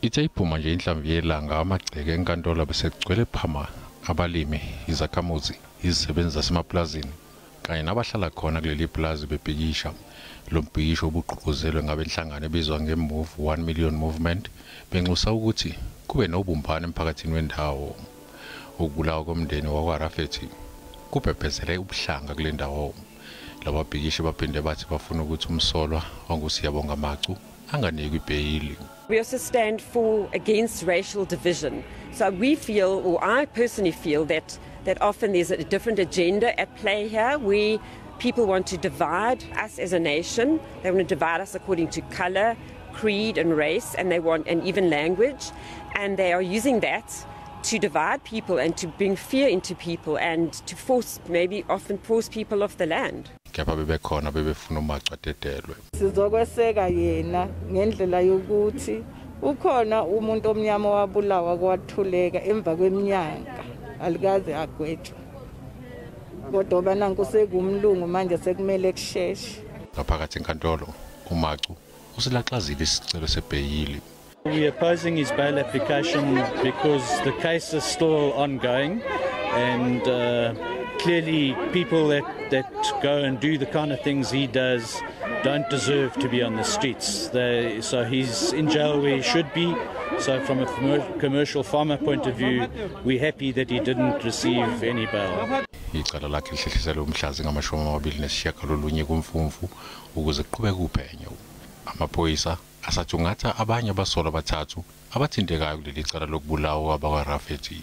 Ithe iphuma nje inhlamvu yelanga, amagceke enkantolo besegcwele phama abalimi, izakhamuzi, izisebenzi zasemaplazini kanye nabahlala khona kuleli plazi bebhikisha. Lo mbhikisho ubugqugquzelwe ngabenhlangano ebizwa nge-Move 1 Million Movement, benxusa ukuthi kube nobumbano emphakathini wendawo. Ukubulawa komndeni wakwaRafeti kubhebhezele ubuhlanga kule ndawo. Lababhikishi baphinde bathi bafuna ukuthi umsolwa onguSiyabonga Macu anganikwa ibheyili. We also stand for against racial division. So we feel, or I personally feel, that often there's a different agenda at play here. We people want to divide us as a nation. They want to divide us according to color, creed and race, and they want, and even language, and they are using that to divide people and to bring fear into people and to force, maybe often force people off the land. Kepha bebekhona bebefuna uMacu adedelwe. Sizokweseka yena ngendlela yokuthi ukhona umuntu omnyama wabulawa kwathuleka emva kweminyaka, alikaze agwetshwe, kodwa bananku sekumlungu manje, sekumele kusheshe. Ngaphakathi enkantolo, uMacu usilaxazile isicelo sebheyili. We are opposing his bail application because the case is still ongoing, and clearly people that go and do the kind of things he does don't deserve to be on the streets. So he's in jail where he should be. So from a commercial farmer point of view, we're happy that he didn't receive any bail. Icala lakhe lihlehliselwe umhla zingama-29 kuMfumfu ukuze kuqhubeke uphenyo. Amaphoyisa asathungatha abanye abasolwa abathathu abathintekayo kuleli cala lokubulawa kwabakwaRafeti.